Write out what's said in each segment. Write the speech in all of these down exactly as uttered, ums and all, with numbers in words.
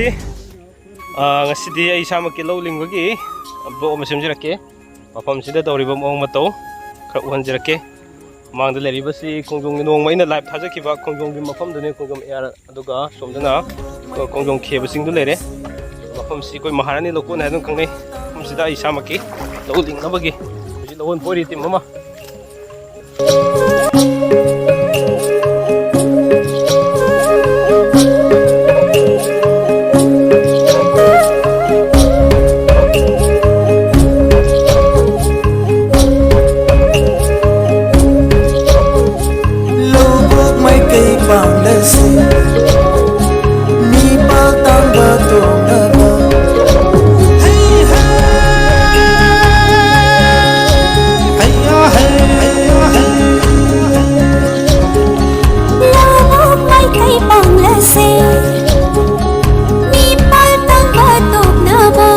ꯑꯥ, ꯉꯁꯤꯗꯤ ꯑꯩ ꯏꯁꯥꯃꯛꯀꯤ ꯂꯧ ꯂꯤꯡꯕꯒꯤ vlog ꯑꯃ ꯁꯦꯝꯖꯔꯛꯀꯦ꯫ ꯃꯐꯝꯁꯤꯗ ꯇꯧꯔꯤꯕ ꯃꯑꯣꯡ ꯃꯇꯧ ꯈꯔ ꯎꯍꯟꯖꯔꯛꯀꯦ꯫ ꯃꯃꯥꯡꯗ ꯂꯩꯔꯤꯕꯁꯤ ꯈꯣꯡꯖꯣꯝꯒꯤ, ꯅꯣꯡꯃ ꯑꯩꯅ live ꯊꯥꯖꯈꯤꯕ ꯈꯣꯡꯖꯣꯝꯒꯤ ꯃꯐꯝꯗꯨꯅꯤ, ꯈꯣꯡꯖꯣꯝ ꯑꯦꯌꯥꯔ꯫ ꯑꯗꯨꯒ ꯁꯣꯝꯗꯅ ꯈꯣꯡꯖꯣꯝ ꯈꯦꯕ ꯆꯤꯡꯗꯨ ꯂꯩꯔꯦ꯫ ꯃꯐꯝꯁꯤ ꯑꯩꯈꯣꯏ ꯃꯍꯥꯔꯥꯅꯤ ꯂꯧꯀꯣꯟ ꯍꯥꯏꯗꯨꯅ ꯈꯪꯅꯩ꯫ ꯃꯐꯝꯁꯤꯗ ꯑꯩ ꯏꯁꯥꯃꯛꯀꯤ ꯂꯧ ꯂꯤꯡꯅꯕꯒꯤ ꯍꯧꯖꯤꯛ ꯂꯧꯍꯣꯟ ꯐꯣꯏꯔꯤ team ꯑꯃ꯫ ꯂꯧꯕꯨꯛ ꯃꯥꯏꯀꯩ ꯄꯥꯡꯂꯁꯤ, ꯃꯤꯄꯥꯜ ꯇꯥꯡꯕ ꯇꯣꯛꯅꯕ꯫ ꯍꯩ ꯍꯥ! ꯍꯩꯌꯥ ꯍꯩ! ꯂꯧꯕꯨꯛ ꯃꯥꯏꯀꯩ ꯄꯥꯡꯂꯁꯦ, ꯃꯤꯄꯥꯜ ꯇꯥꯡꯕ ꯇꯣꯛꯅꯕ꯫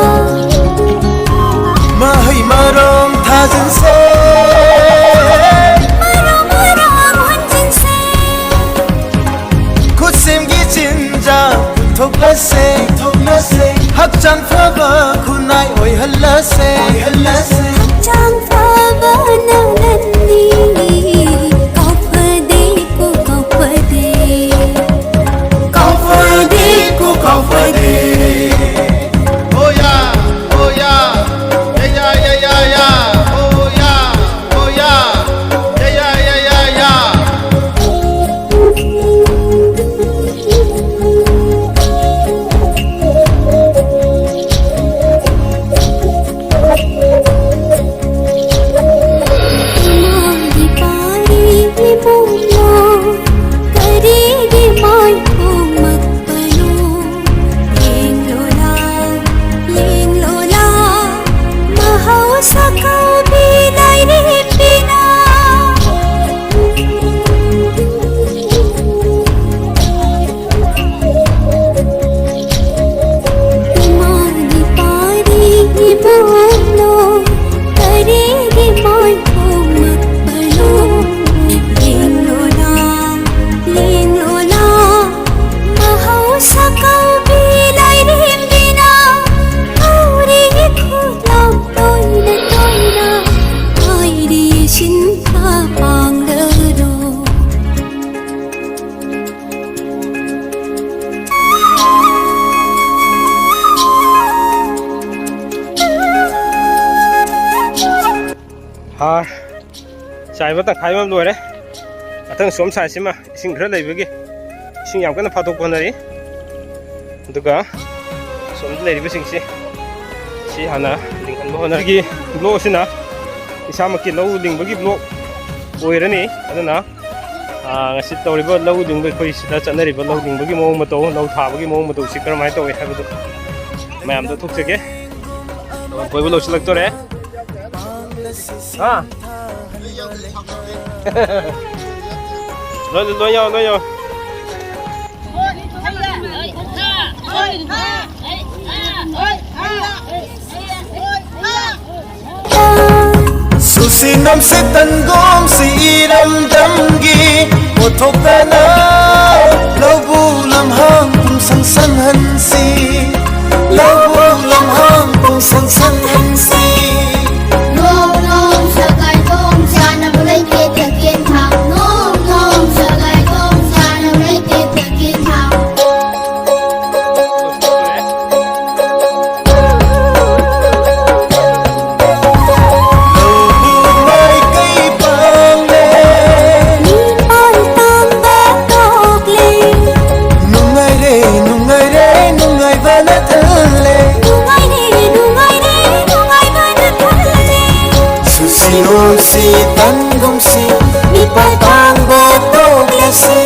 ꯃꯍꯩ ꯃꯔꯣꯡ ꯊꯥꯖꯤꯟꯁꯦ, ꯃꯔꯣꯡ ꯃꯔꯣꯡ ꯍꯨꯟꯖꯤꯟꯁꯦ꯫ ꯈꯨꯠꯁꯦꯝꯒꯤ ꯆꯤꯟꯖꯥꯛ ꯄꯨꯊꯣꯛꯂꯁꯦ, ꯄꯨꯊꯣꯛꯂꯁꯦ꯫ ꯍꯛꯆꯥꯡ ꯐꯕ ꯈꯨꯟꯅꯥꯏ ꯑꯣꯏꯍꯜꯂꯁꯦ, ꯑꯣꯏꯍꯜꯂꯁꯦ꯫ ꯍꯛꯆꯥꯡ ꯐꯕꯅ ꯂꯟꯅꯤ, ꯀꯥꯎꯐꯗꯦꯀꯣ, ꯀꯥꯎꯐꯗꯦ꯫ ꯀꯥꯎꯐꯗꯦꯀꯣ, ꯀꯥꯎꯐꯗꯦ꯫ ꯍꯣꯌꯥ, ꯍꯣꯌꯥ, ꯌꯥ, ꯌꯥ, ꯌꯥ, ꯌꯥ, ꯍꯣꯌꯥ, ꯍꯣꯌꯥ, ꯌꯥ, ꯌꯥ, ꯌꯥ, ꯌꯥ, ꯌꯥ꯫ ꯍꯥꯔ ꯆꯥꯏꯕ ꯇꯪꯈꯥꯏ ꯑꯃ ꯂꯣꯏꯔꯦ꯫ ꯃꯊꯪ ꯁꯣꯝ ꯁꯥꯏꯠꯁꯤꯃ ꯏꯁꯤꯡ ꯈꯔ ꯂꯩꯕꯒꯤ ꯏꯁꯤꯡ ꯌꯥꯝ ꯀꯟꯅ ꯐꯥꯗꯣꯛꯄ ꯍꯣꯠꯅꯔꯤ꯫ ꯑꯗꯨꯒ ꯁꯣꯝꯗ ꯂꯩꯔꯤꯕꯁꯤꯡꯁꯤ ꯁꯤ ꯍꯥꯟꯅ ꯂꯤꯡꯍꯟꯕ ꯍꯣꯠꯅꯔꯒꯤ꯫ ꯕ꯭ꯂꯣꯛ ꯑꯁꯤꯅ ꯏꯁꯥꯃꯛꯀꯤ ꯂꯧ ꯂꯤꯡꯕꯒꯤ ꯕ꯭ꯂꯣꯛ ꯑꯣꯏꯔꯅꯤ꯫ ꯑꯗꯨꯅ ꯉꯁꯤ ꯇꯧꯔꯤꯕ ꯂꯧ ꯂꯤꯡꯕ, ꯑꯩꯈꯣꯏ ꯁꯤꯗ ꯆꯠꯅꯔꯤꯕ ꯂꯧ ꯂꯤꯡꯕꯒꯤ ꯃꯑꯣꯡ ꯃꯇꯧ, ꯂꯧ ꯊꯥꯕꯒꯤ ꯃꯑꯣꯡ ꯃꯇꯧꯁꯤ ꯀꯔꯝꯍꯥꯏꯅ ꯇꯧꯏ ꯍꯥꯏꯕꯗꯨ ꯃꯌꯥꯝꯗ ꯊꯣꯛꯆꯒꯦ꯫ ꯀꯣꯏꯕ ꯂꯣꯏꯁꯤꯜꯂꯛꯇꯣꯔꯦ꯫ ꯍꯥ? ꯂꯣꯏ, ꯂꯣꯏ ꯌꯥꯎ, ꯂꯣꯏ ꯌꯥꯎ꯫ ꯁꯨꯁꯤ ꯅꯝꯁꯤ ꯇꯟꯒꯨꯝꯁꯤ ꯏꯔꯝꯗꯝꯒꯤ ꯄꯣꯠꯊꯣꯛꯇꯅ ꯂꯧꯕꯨ ꯂꯝꯍꯥꯡ ꯄꯨꯡꯁꯪ ꯁꯪꯍꯟꯁꯤ꯫ ꯂꯧꯕꯨ ꯂꯝꯍꯥꯡ ꯄꯨꯡꯁꯪ ꯁꯪꯍꯟꯁꯤ꯫ ꯅꯣꯡ ꯅꯣꯡ ꯁꯒꯥꯏꯗꯣꯡ ꯆꯥꯅꯕ ꯂꯩꯇꯦ ꯇꯈꯦꯟ ꯊꯥꯎ꯫ ꯅꯣꯡ ꯅꯣꯡ ꯁꯒꯥꯏꯗꯣꯡ ꯆꯥꯅꯕ ꯂꯩꯇꯦ ꯇꯈꯦꯟ ꯊꯥꯎ꯫ ꯂꯧꯕꯨꯛ ꯃꯥꯏꯀꯩ ꯄꯥꯡꯂꯦ꯫ ꯃꯤꯄꯥꯟ ꯇꯥꯡꯕ ꯊꯣꯛꯂꯦ꯫ ꯅꯨꯡꯉꯥꯏꯔꯦ, ꯅꯨꯡꯉꯥꯏꯔꯦ, ꯅꯨꯡꯉꯥꯏꯕꯅ ꯊꯜꯂꯦ꯫ ꯅꯨꯡꯉꯥꯏꯔꯦ, ꯅꯨꯡꯉꯥꯏꯔꯦ, ꯅꯨꯡꯉꯥꯏꯕꯅ ꯊꯜꯂꯦ꯫ ꯁꯨꯁꯤ ꯅꯣꯝꯁꯤ ꯇꯟꯒꯨꯝꯁꯤ ꯃꯤꯄꯥꯜ ꯇꯥꯡꯕ ꯊꯣꯛꯂꯁꯤ꯫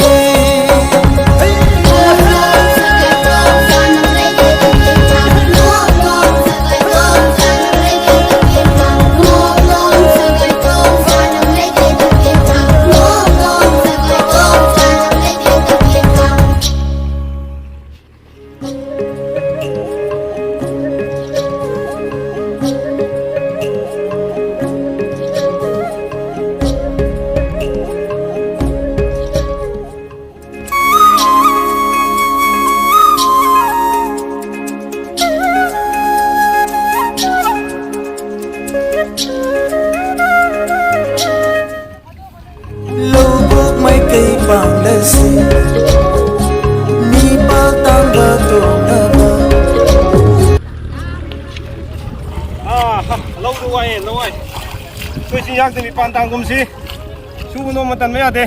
ꯆꯤꯟꯖꯥꯛꯇꯤ ꯃꯤꯄꯥꯟ ꯇꯥꯡꯒꯨꯝꯁꯤ꯫ ꯁꯨꯕ ꯅꯣꯝꯕ ꯇꯟꯕ ꯌꯥꯗꯦ꯫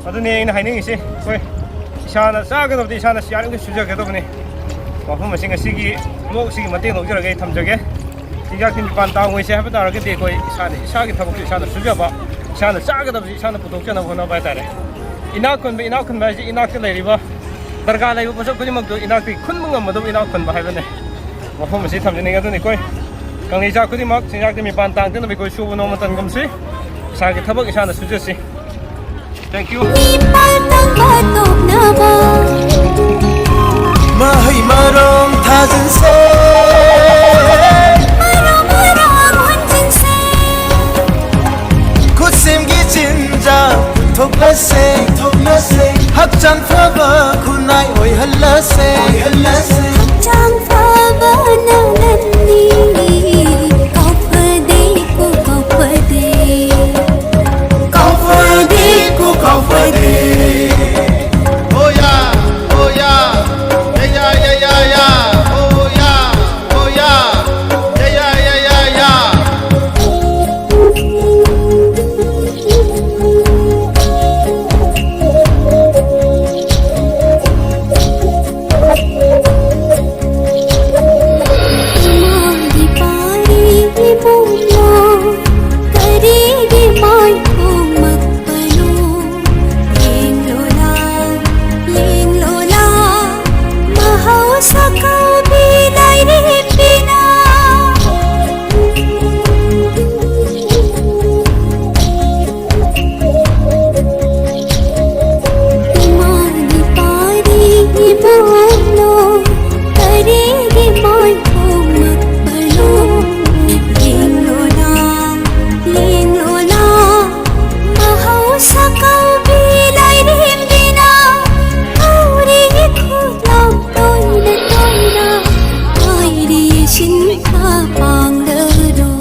ꯑꯗꯨꯅꯤ ꯑꯩꯅ ꯍꯥꯏꯅꯤꯡꯉꯤꯁꯤ꯫ ꯑꯩꯈꯣꯏ ꯏꯁꯥꯅ ꯆꯥꯒꯗꯕꯗꯤ ꯏꯁꯥꯅ ꯌꯥꯔꯤꯃꯈꯩ ꯁꯨꯖꯒꯗꯕꯅꯤ꯫ ꯋꯥꯐꯝ ꯑꯁꯤ ꯉꯁꯤꯒꯤ vlog ꯑꯁꯤꯒꯤ ꯃꯇꯦꯡ ꯂꯧꯖꯔꯒ ꯑꯩ ꯊꯝꯖꯒꯦ꯫ ꯆꯤꯟꯖꯥꯛꯇꯤ ꯃꯤꯄꯥꯟ ꯇꯥꯡꯉꯣꯏꯁꯦ ꯍꯥꯏꯕ ꯇꯥꯔꯒꯗꯤ ꯑꯩꯈꯣꯏ ꯏꯁꯥꯅ ꯏꯁꯥꯒꯤ ꯊꯕꯛꯁꯨ ꯏꯁꯥꯅ ꯁꯨꯖꯕ, ꯏꯁꯥꯅ ꯆꯥꯒꯗꯕꯁꯤ ꯏꯁꯥꯅ ꯄꯨꯊꯣꯛꯆꯅꯕ ꯍꯣꯠꯅꯕ ꯍꯥꯏꯇꯥꯔꯦ꯫ ꯏꯅꯥꯛ ꯈꯨꯟꯕ, ꯏꯅꯥꯛ ꯈꯨꯟꯕ ꯍꯥꯏꯁꯤ ꯏꯅꯥꯛꯇ ꯂꯩꯔꯤꯕ ꯗꯔꯀꯥꯔ ꯂꯩꯕ ꯄꯣꯠꯁꯛ ꯈꯨꯗꯤꯡꯃꯛꯇꯨ ꯏꯅꯥꯛꯇꯒꯤ ꯈꯨꯟꯕ ꯉꯝꯕꯗꯨ ꯏꯅꯥꯛ ꯈꯨꯟꯕ ꯍꯥꯏꯕꯅꯤ꯫ ꯋꯥꯐꯝ ꯑꯁꯤ ꯊꯝꯖꯅꯤꯡꯉꯤ꯫ ꯑꯗꯨꯅ ꯑꯩꯈꯣꯏ ꯀꯪꯂꯩꯆꯥ ꯈꯨꯗꯤꯡꯃꯛ ꯆꯤꯟꯖꯥꯛꯇꯤ ꯃꯤꯄꯥꯟ ꯇꯥꯡꯗꯅꯕ ꯑꯩꯈꯣꯏ ꯁꯨꯕ ꯅꯣꯝꯕ ꯇꯟꯒꯨꯝꯁꯤ꯫ ꯏꯁꯥꯒꯤ ꯊꯕꯛ ꯏꯁꯥꯅ ꯁꯨꯖꯁꯤ꯫ Thank you꯫ ꯃꯤ ꯄꯥꯜ ꯇꯝꯕ ꯇꯣꯛꯅꯕ ꯃꯍꯩ ꯃꯔꯣꯡ ꯊꯥꯖꯤꯟꯁꯦ꯫ ꯃꯔꯣ ꯃꯔꯣ ꯍꯨꯟꯖꯤꯟꯁꯦ꯫ ꯈꯨꯠꯁꯦꯝꯒꯤ ꯆꯤꯟꯖꯥꯛ ꯄꯨꯊꯣꯛꯂꯁꯦ, ꯊꯣꯛꯂꯁꯦ꯫ ꯍꯛꯆꯥꯡ ꯐꯕ ꯈꯨꯟꯅꯥꯏ ꯑꯣꯏꯍꯜꯂꯁꯦ, ꯑꯣꯏꯍꯜꯂꯁꯦ꯫ ꯍꯛꯆꯥꯡ ꯐꯕꯅ ꯂꯟꯅꯤ꯫ ꯀꯥꯎꯐꯗꯦ ꯀꯣ ꯀꯥꯎꯐꯗꯦ꯫ ꯀꯥꯎꯐꯗꯦ ꯀꯣ ꯀꯥꯎꯐꯗꯦ꯫ Oh yeah, oh yeah, yeah, yeah, yeah, yeah, yeah. Oh yeah, oh yeah, yeah, yeah, yeah, yeah, yeah. ꯏꯃꯥꯒꯤ ꯄꯥꯔꯤ ꯏꯕꯨꯡꯉꯣ, ꯀꯔꯤꯒꯤ ꯃꯥꯏ ꯄꯣꯝꯂꯛꯄꯅꯣ? ꯌꯦꯡꯂꯣꯂꯥ, ꯌꯦꯡꯂꯣꯂꯥ, ꯃꯍꯧꯁꯥ ꯀꯧꯕꯤ ꯂꯥꯏꯔꯦꯝꯕꯤꯅ꯫ ꯏꯃꯥꯒꯤ ꯄꯥꯔꯤ ꯏꯕꯨꯡꯉꯣ, ꯀꯔꯤꯒꯤ ꯃꯥꯏ ꯄꯣꯝꯂꯛꯄꯅꯣ? ꯌꯦꯡꯂꯣꯂꯥ, ꯌꯦꯡꯂꯣꯂꯥ, ꯃꯍꯧꯁꯥ ꯀꯧꯕꯤ ꯂꯥꯏꯔꯦꯝꯕꯤꯅ ꯀꯧꯔꯤ ꯈꯨꯠꯂꯥꯎ ꯇꯣꯏꯅ ꯇꯣꯏꯅ, ꯍꯥꯏꯔꯤ ꯁꯤꯟꯊꯥ ꯄꯥꯡꯂꯔꯣ꯫